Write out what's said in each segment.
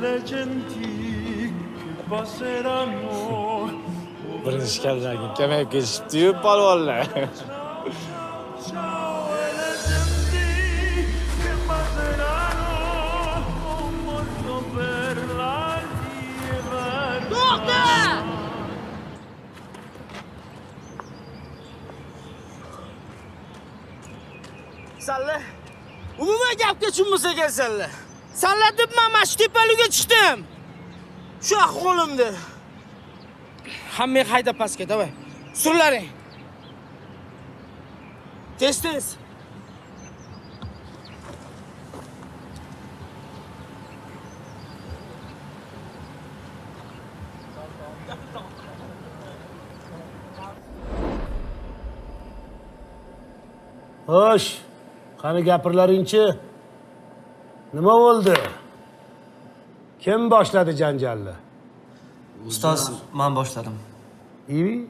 le genti che passeranno. Birinchi kaldan keyin kamayib ketishibdi-yu polvonlar. Ciao e le genti che passeranno, morto per la libertà. To'xta! Sanlar umuman gapga tushunmas ekansanlar. Sanlar deb men mana shu tepalikka chiqdim. Shu ahvolimda. Hamma hayda pastga, davay. Surlaring. Tez tez. Xo'sh, qani gapirlaringchi? Nima bo'ldi? Kim boshladi janjalni? Ustoz, men boshladim. İyi.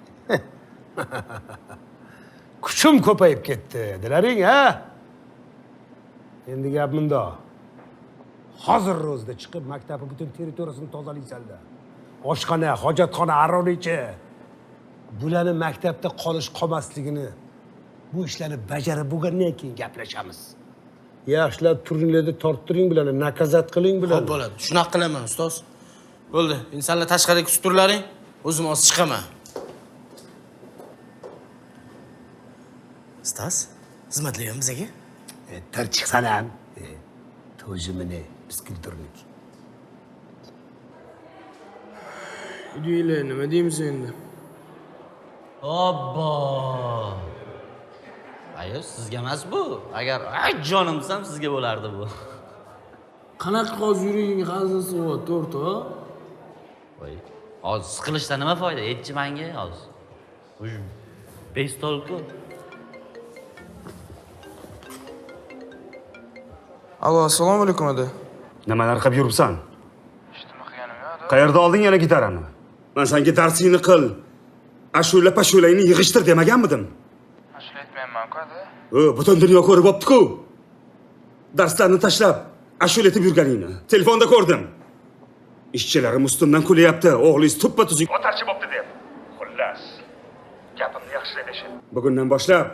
Kuchim ko'payib ketdi, dedilaring, ha? Endi gap bundoq. Hozir o'zida chiqib maktabning butun territoriyasini tozalaysanlar. Oshxona, hojatxona, arronichi. Bularni maktabda qolish qolmasligini, bu ishlarni bajarib bo'lgandan keyin gaplashamiz. Yaxshilab turinglarda torttiring bularni, nakazat qiling bularni. Xo'p bo'ladi. Shunaqa qilaman, ustoz. Bo'ldi. Insonlar tashqariga kutib turlaring, o'zim hozir chiqaman. Ustoz, xizmatlaymi bizga? Tir chiqsan ham. Тоже мне бескультурник. Uylar nima deymiz endi? Obbo. Ayo, sizga emas bu. Agar ay jonim desam sizga bo'lardi bu. Qanaqa hozir yuraging g'azil so'yapti, o'rtoq? Voy, hozir siqilishdan nima foyda? Aytchi menga hozir. Uj bestolku. Alo, assalomu alaykum ada. Nimalar qilib yuribsan? Qayerda olding yana gitarani? Men senga darsingni qil, ashula pashulangni yig'ishtir demaganmidim? Ashula aytmayman-ku ada. Butun dunyo ko'rib bo'pti-ku. Darslarni tashlab, ashula aytib yurganingni telefonda ko'rdim. Ishchilarim ustimdan kulyapti, o'g'lingiz tuppa tuzuk otarchi bo'pti deb. Xullas, gapimni yaxshilab eshit. Bugundan boshlab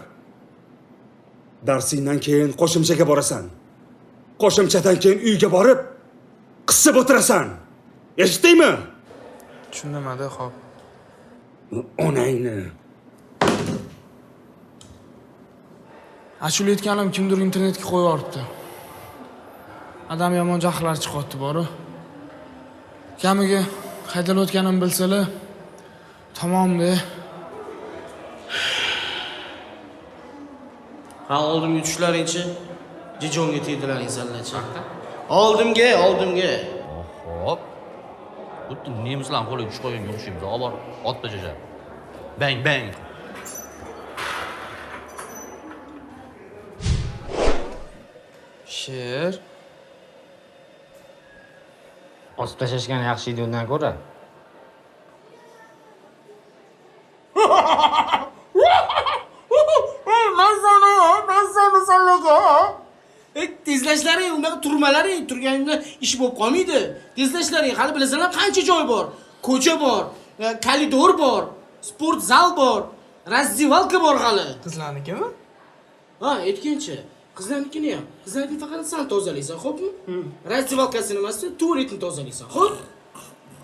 darsingdan keyin qo'shimchaga borasan. Qo'shimchadan keyin uyga borib qisib o'tirasan. Eshitdingmi? Tushundim ada, xo'p. Onangni. Ashula aytganim kimdir internetga qo'yib yuboribdi. Adam yomon jahllari chiqyapti boru. Kamiga haydalayotganimni bilsalar, tamom-da. Ha, oldimga tushlaringchi. Jijonga tegdilaring sanlarchi. Oldimga, oldimga. Xo'p. Xuddi nemislarning qo'liga tushib qolganga o'xshaymiz. Olib ot tashashadi. Bang bang. Sher. Osib tashlashgan yaxshi edi undan ko'ra. Mazani, mazani Tezlashlaring, unaqa turmalaring, turganingda ish bo'lib qolmaydi. Tezlashlaring, hali bilasanlar qancha joy bor. Ko'cha bor, koridor bor, sport zal bor, razdivalka bor hali. Qizlarnikimi? Ha, aytgancha, qizlarnikini ham. Qizlarnikini faqat sen tozalaysan, xo'pmi? Razdivalkasini emas, tualetni tozalaysan, xo'p?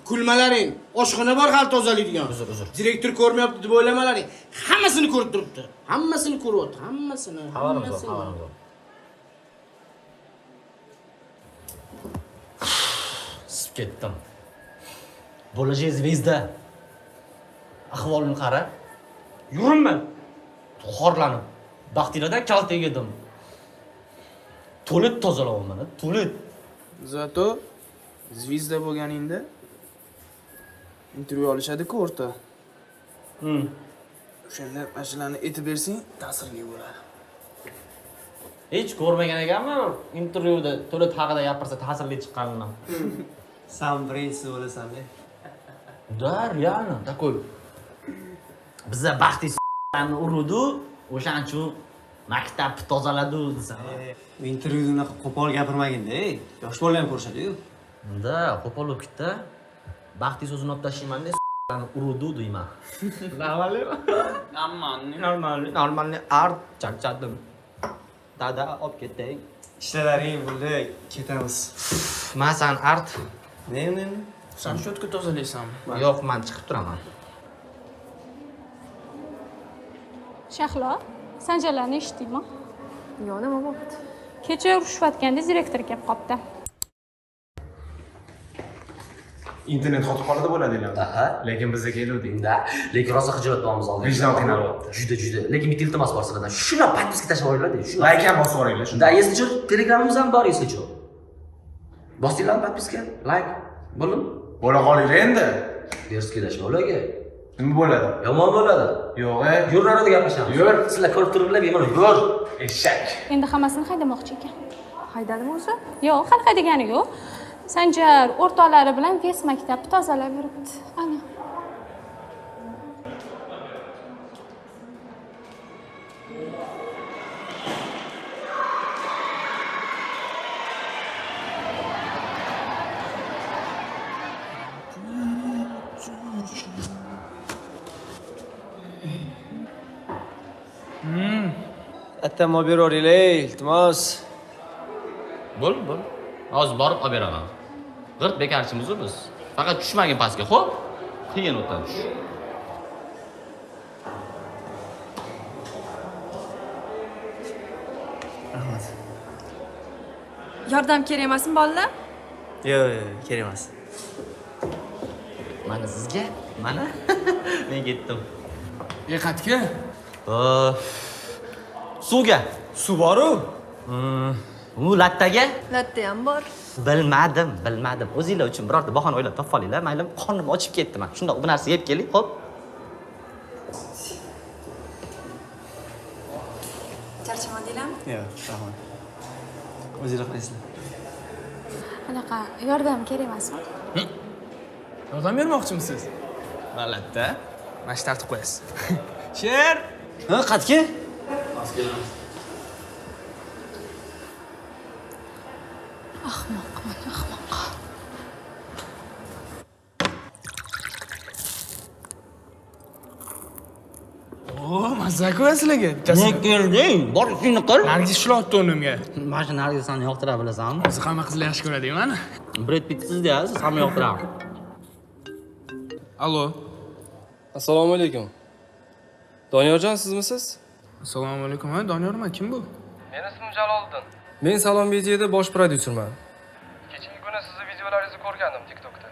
Kulmalaring, oshxona bor hali tozalaydigan. Uzr, uzr. Direktor ko'rmayapti deb o'ylamalaring. Hammasini ko'rib turibdi. Hammasini ko'ryapti, hammasini, Xabarim yo'q, hammasini. xabarim yo'q. Sib ketdim. Bo'lajak zvezda. Ahvolini qara. Yuribman. Xorlanib. Baxtilardan kaltak yedim. To'lit tozalayapman, to'lit. Zato zvezda bo'lganingda intervyu olishadi-ku o'rta. O'shanda mashinani aytib bersang ta'sirli bo'ladi. Hech ko'rmagan ekanman intervyuda to'lit haqida gapirsa ta'sirli chiqqanini. San birinchisi bo'lasan-da. Да, реально, такой. Biza baxtli uruvdi, o'shaning uchun maktabni tozaladi desam. Intervyuda unaqa qo'pol gapirmagin-da, yosh bolalar ham ko'rishadi-yu. Unda qo'pol bo'lib ketdi. Baxtiy so'zini olib tashlayman deb uruvdi deyman. Normalmi? Нормальный, нормальный, нормальный art charchadim. Dada olib keting. Ishlaring bo'ldi, ketamiz. Masan art. Ne, ne? San cho'tka tozalaysanmi? Yo'q, men chiqib turaman. Shahlo, Sanjarlarni eshitdingmi? Yo'q, nima bo'pti? Kecha urushayotganda direktor kelib qopti. Internet qotib qoldi bo'ladi. Aha. Lekin bizga keluvdik. Da, lekin rosa xijolat bo'lamiz oldin. Vijdon qiynalyapti. Juda, juda. Lekin bitta iltimos bor sizlardan. Shuni podpiska tashlab yuboringlar, shuni. Like ham bosib yuboringlar shuni. Da, если что, Telegramimiz ham bor, если что. Bosinglarmi podpiska? Like. Bo'ldimi? Bo'la qolinglar endi. Derskilash ularga. Nima bo'ladi? Yomon bo'ladi. Yo'q, Yur, arada gaplashamiz. Yur. Sizlar ko'rib turiblar, bemalol yur. Eshak. Endi hammasini haydamoqchi ekan. Haydadimi o'zi? Yo'q, hali haydagani yo'q. Sanjar o'rtoqlari bilan ves maktabni tozalab yuribdi. Ana. Attam olib beraveringlar, iltimos. Bo'l, bo'l. Hozir borib olib beraman. G'irt bekarchimiz biz. Faqat tushmagin pastga, xo'p? Qiyin o'tdan tush. Rahmat. Yordam kerak emasmi bolalar? Yo'q, yo'q, kerak emas. Mana sizga, mana. Men ketdim. Qatga? Suvga. Suv bor-u. U lattaga? Latta ham bor. Bilmadim, bilmadim. O'zinglar uchun birorta bahona o'ylab topib olinglar. Mayli, qornim ochib ketdi men. Shundoq bir narsa yeb keling, xo'p? Charchamadinglarmi? Yo'q, rahmat. O'zinglar qilasizlar. Anaqa yordam kerak emasmi? Yordam bermoqchimisiz? Albatta. Mana shu tartib qo'yasiz. Sher! Ha, qatga? Ahmoq, mana ahmoq. O, mazza-ku sizlarga. Ne kelding? Bor ishingni qil. Nargiz ishlayapti o'rnimga. Mana shu Nargiz seni yoqtiradi, bilasanmi? O'zi hamma qizlar yaxshi ko'radi mani. Brad Pittsiz deyasiz, hamma yoqtiradi. Allo. Assalomu alaykum. Doniyorjon sizmisiz? Assalomu alaykum. Ha, Doniyorman, kim bu? Meni ismim Jaloliddin. Men Salom Media'da bosh prodyuserman. Kechagi kuni sizni videolaringizni ko'rgandim TikTokda.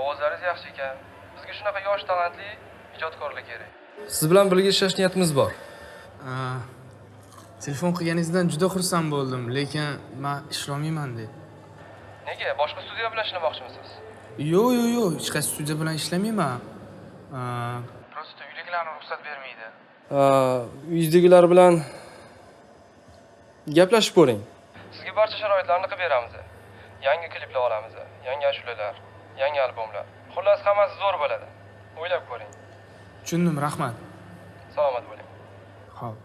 Ovozlaringiz yaxshi ekan. Bizga shunaqa yosh talantli ijodkorlar kerak. Siz bilan birga ishlash niyatimiz bor. Telefon qilganingizdan juda xursand bo'ldim, lekin men ishlamayman dedi. Nega? Boshqa studiya bilan ishlamoqchimisiz? Yo'q, yo'q, yo'q, hech qaysi studiya bilan ishlamayman. Prosta uydagilarni ruxsat bermaydi. Uydagilar bilan gaplashib ko'ring. Sizga barcha sharoitlarni qilib beramiz. Yangi kliplar olamiz, yangi ashulalar, yangi albomlar. Xullas, hammasi zo'r bo'ladi. O'ylab ko'ring. Tushundim, rahmat. Salomat bo'ling. Xo'p.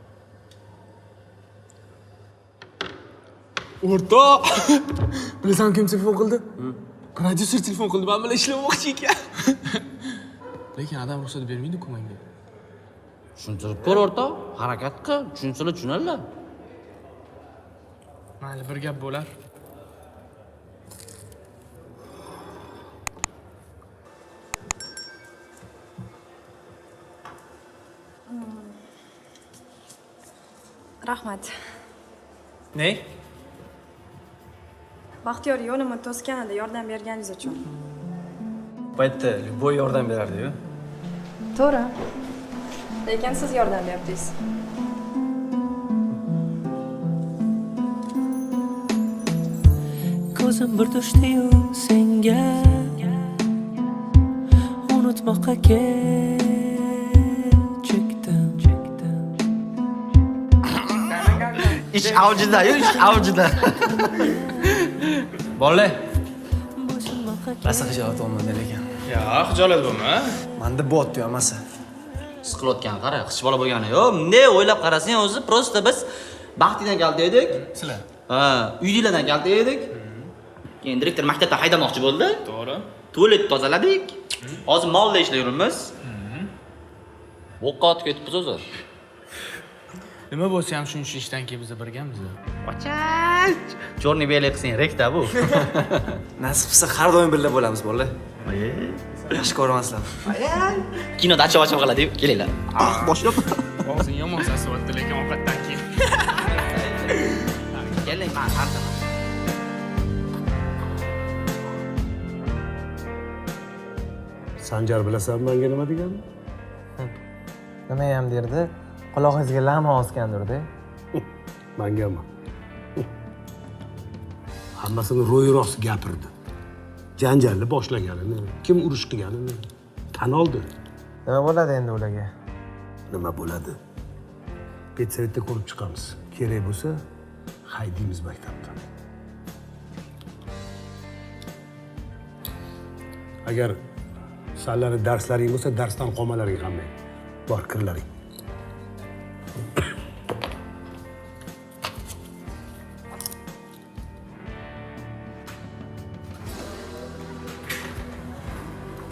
O'rtoq, bilasan kim telefon qildi? Prodyuser telefon qildi, men bilan ishlamoqchi ekan. Lekin adam ruxsat bermaydi-ku menga. Tushuntirib ko'r o'rtoq, harakat qil, tushunsalar tushunadilar. Mayli, bir gap bo'lar. Rahmat. Ne? Baxtiyor yo'limni to'sganida yordam berganingiz uchun. Paytda любой yordam berardi-yu. To'g'ri. Lekin siz yordam berdingiz. Ko'zim bir tushdi-yu senga, unutmoqqa kechikdim. Ish avjida-yu, ish avjida. Bolalar. Rosa xijolat bo'lmadi lekin. Yo'q, xijolat bo'lma. Menda bot hammasi. Siqilayotgan qara, hech bola bo'lgani yo'q. Bunday o'ylab qarasang o'zi prosta biz Baxtidan kalta yedik. Sizlar. Ha, uydagilardan kalta yedik. Keyin direktor maktabdan haydamoqchi bo'ldi. To'g'ri. Tualet tozaladik. Hozir molda ishlayveramiz. Bo'qqa otib ketibmiz o'zi. Nima bo'lsa ham shuncha ishdan keyin biz birgamiz. Ochach! Chorni belый qilsang rekda bu. Nasib qilsa har doim birga bo'lamiz, bolalar. Yaxshi ko'raman sizlarni. Kinoda achib-achib qiladi, kelinglar. Ah, boshim. Og'zing yomon sasiyapti lekin ovqatdan keyin. Keling, men artaman. Sanjar bilasan menga nima deganini? Nima ham derdi? Qulog'ingizga lama osgandir-da. Mangami? Hammasini ro'y-rost gapirdi. Janjalni boshlaganini, kim urush qilganini tan oldi. Nima bo'ladi endi ularga? Nima bo'ladi? Pedsovetda ko'rib chiqamiz. Kerak bo'lsa, haydaymiz maktabdan. Agar sanlarni darslaring bo'lsa, darsdan qolmalaring hammang. Bor, kirlaring.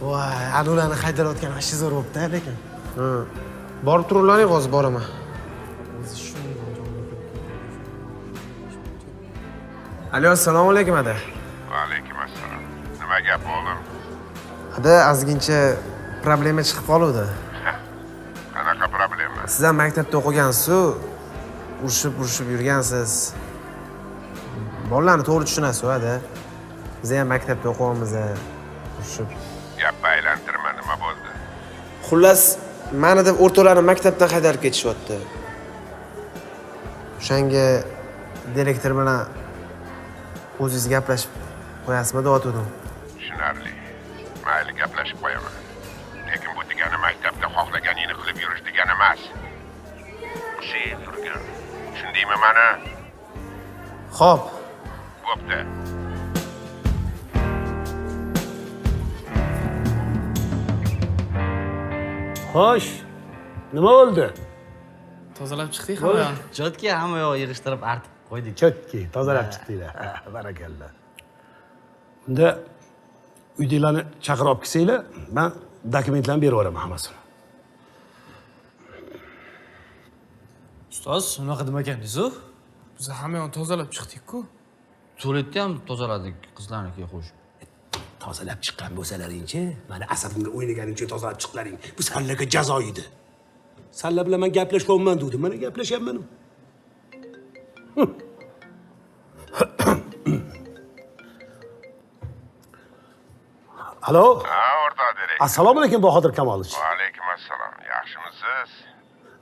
Voy, anularni haydalayotgan ashi zo'r bo'pti, lekin. Ha. Borib tururlaring, hozir boraman. Alo, assalomu alaykum ada. Va alaykum assalom. Nima gap o'g'lim? Ada, ozgincha problema chiqib qoluvdi. Qanaqa problema? Siz ham maktabda o'qigansiz-ku, urushib yurgansiz. Bolalarni to'g'ri tushunasiz, ada. Biz ham maktabda o'qiyapmiz, urushib. Gapni aylantirma, nima bo'ldi? Xullas, meni deb o'rtoqlarim maktabdan haydalib ketishyapti. O'shanga direktor bilan o'zingiz gaplashib qo'yasizmi deyotgandim. Tushunarli. Mayli, gaplashib qo'yaman. Lekin bu degani maktabda xohlaganingni qilib yurish degani emas. Hushing yurgin. Tushundingmi mani? Xo'p. Bo'pti. Xo'sh, nima bo'ldi? Tozalab chiqdik hamma yoqni. Chotki hamma yoq yig'ishtirib artib qo'ydik. Chotki, tozalab chiqdinglar. Barakalla. Unda uydagilarni chaqirib olib kelsanglar, men dokumentlarni berib yuboraman hammasini. Ustoz, unaqa demagandingiz-ku? Biz hamma yoqni tozalab chiqdik-ku. Tualetni ham tozaladik qizlarnikiga qo'shib. Tozalab chiqqan bo'lsalaringchi, mani asabimga o'ynaganingcha tozalab chiqlaring. Bu sanlarga jazo edi. Sanlar bilan men gaplashyapman dedim. Mana gaplashyapman. Alo. Ha, o'rtoq direktor. Assalomu alaykum Bahodir Kamolovich. Va alaykum assalom. Yaxshimisiz?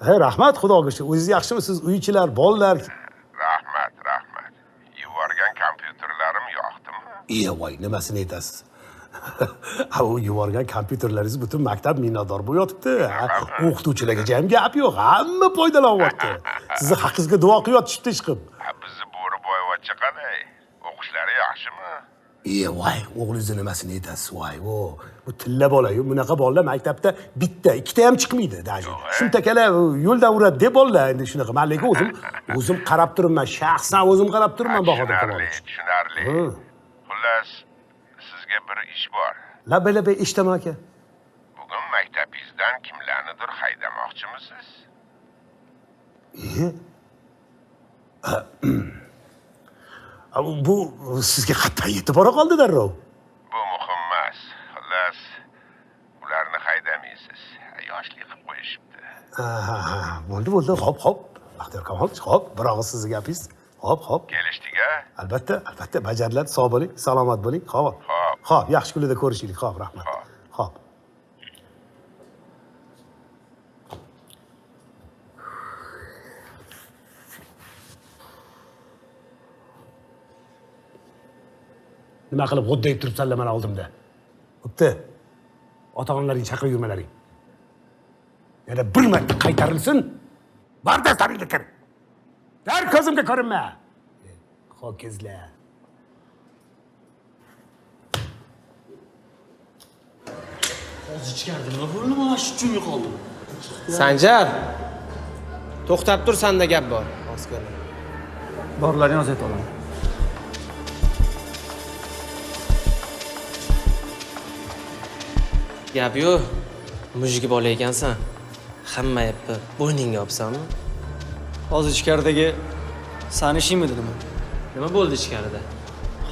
Ha, rahmat, Xudoga shukr. O'zingiz yaxshimisiz? Uychilar, bolalar? Rahmat, rahmat. Yuborgan kompyuterlarim yoqdimi? Iya, voy, nimasini aytasiz? Ha, u yuborgan kompyuterlaringiz butun maktab minnatdor bo'lib yotibdi. O'qituvchilarga ham gap yo'q, hamma foydalanyapti. Sizni haqingizga duo qilib yotishibdi ishqib. Ha, bizni bo'ri boyvachcha qalay? O'qishlari yaxshimi? Iya, voy, o'g'lingizni nimasini aytasiz? Voy, o, bu tilla bola-yu, bunaqa bolalar maktabda bitta, ikkita ham chiqmaydi даже. Shumtakalar yo'ldan uradi deb bolalar endi shunaqa. Men lekin o'zim qarab turibman, shaxsan o'zim qarab turibman Bahodir Kamolovich. Tushunarli. Xullas, sizga bir ish bor. Labay, labay, eshitaman aka. Bugun maktabingizdan kimlarnidir haydamoqchimisiz? Bu sizga qattan yetib bora qoldi darrov. Bu muhim emas. Xullas, ularni haydamaysiz. Yoshlik qilib qo'yishibdi. Ha, bo'ldi, bo'ldi. Xo'p, xo'p. Baxtiyor Kamolovich, xo'p, bir og'iz sizni gapingiz. Xo'p, xo'p. Kelishdik-a? Albatta, albatta bajariladi. Sog' bo'ling, salomat bo'ling. Xo'p. Xo'p, yaxshi kunlarda ko'rishaylik. Xo'p, rahmat. Xo'p. Nima qilib g'o'ddayib turibsanlar mana oldimda? Bo'pti. Ota-onalaring chaqirib yurmalaring. Yana bir marta qaytarilsin. Bor dastaringga kir. Dar ko'zimga ko'rinma. Ho'kizlar. Hozir ichkarida nima bo'ldi? Mana shu tushunmay qoldim. Sanjar, to'xtab tur, senda gap bor. Hozir ko'raman. Borlaring hozir ayta olaman. Gap yo'q. Мужик bola ekansan. Hamma gapni bo'yningga olibsanmi? Hozir ichkaridagi sani ishingmidi nima? Nima bo'ldi ichkarida?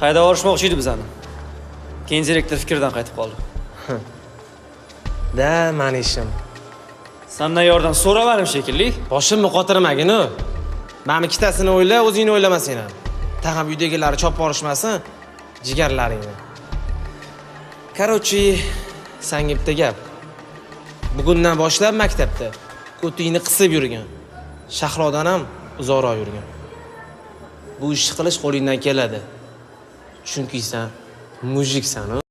Haydab yuborishmoqchi edi bizani. Keyin direktor fikridan qaytib qoldi. Да, mani ishim. Sandan yordam so'ramadim shekilli. Boshimni qotirmagin u. Mani ikkitasini o'yla, o'zingni o'ylama sen ham. Tag'am uydagilar chopib borishmasin, jigarlaringni. Короче, sanga bitta gap. Bugundan boshlab maktabda ko'tingni qisib yurgin. Shahlodan ham uzoqroq yurgin. Bu ishni qilish qo'lingdan keladi. Chunki sen мужик san.